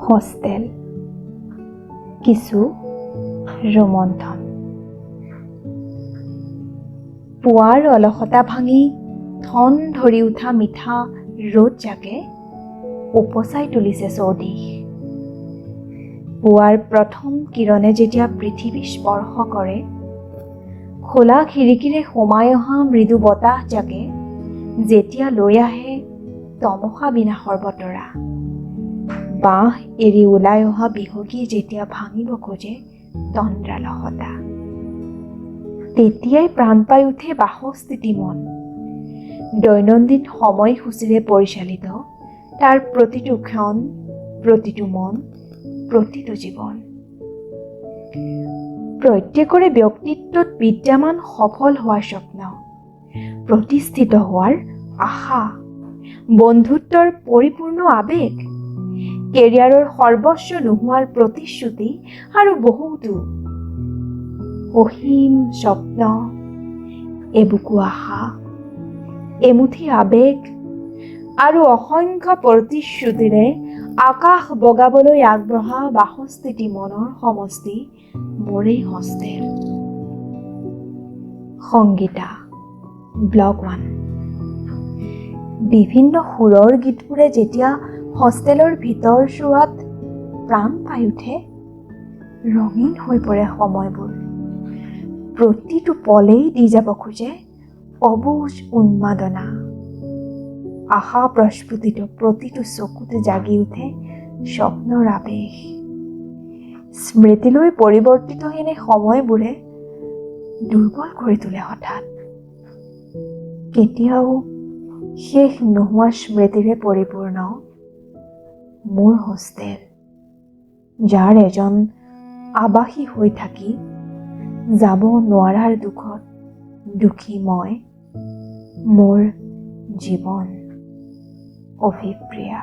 Hostel কিছু ৰোমন্থন। পুৱাৰ অলসতা ভাঙি ঠন ধৰি উঠা মিঠা ৰ'দ জাকে উপচাই তুলিছে চৌদিশ। পুৱাৰ প্ৰথম কিৰণে যেতিয়া পৃথিৱী স্পৰ্শ কৰে, খোলা খিৰিকীৰে সোমাই অহা মৃদু বতাহ জাকে যেতিয়া লৈ আহে তমসা বিনাশৰ বতৰা, বাঁহ এৰি ওলাই অহা বিহগীয়ে যেতিয়া ভাঙিব খোজে তন্দ্ৰালসতা, তেতিয়াই প্ৰাণ পাই উঠে বাসস্থিতি মন। দৈনন্দিন সময়সূচীৰে পৰিচালিত তাৰ প্ৰতিটো ক্ষণ, প্ৰতিটো মন, প্ৰতিটো জীৱন। প্ৰত্যেকৰে ব্যক্তিত্বত বিদ্যমান সফল হোৱাৰ স্বপ্ন, প্ৰতিষ্ঠিত হোৱাৰ আশা, বন্ধুত্বৰ পৰিপূৰ্ণ আৱেগ, কেৰিয়াৰৰ সৰ্বস্ব নোহোৱাৰ প্ৰতিশ্ৰুতি আৰু বহুতো অসীম স্বপ্ন, এবুকু আশা, এমুঠি আৱেগ আৰু অসংখ্য প্ৰতিশ্ৰুতিৰে আকাশ বগাবলৈ আগবঢ়া বাসস্থিতি মনৰ সমষ্টি মোৰেই হোষ্টেল। সংগীতা, ব্লগ 1। বিভিন্ন সুৰৰ গীতবোৰে যেতিয়া হোষ্টেলৰ ভিতৰ চোৱাত প্ৰাণ পাই উঠে, ৰঙীন হৈ পৰে সময়বোৰ। প্ৰতিটো পলেই দি যাব খোজে অবুজ উন্মাদনা। আশা প্ৰস্ফুটিত প্ৰতিটো চকুতে জাগি উঠে স্বপ্নৰ আৱেশ। স্মৃতিলৈ পৰিৱৰ্তিত এনে সময়বোৰে দুৰ্বল কৰি তোলে হঠাৎ। কেতিয়াও শেষ নোহোৱা স্মৃতিৰে পৰিপূৰ্ণ মোৰ হোষ্টেল, যাৰ এজন আৱাসী হৈ থাকি যাব নোৱাৰাৰ দুখত দুখী মই, মোৰ জীৱন। অভিপ্ৰিয়া।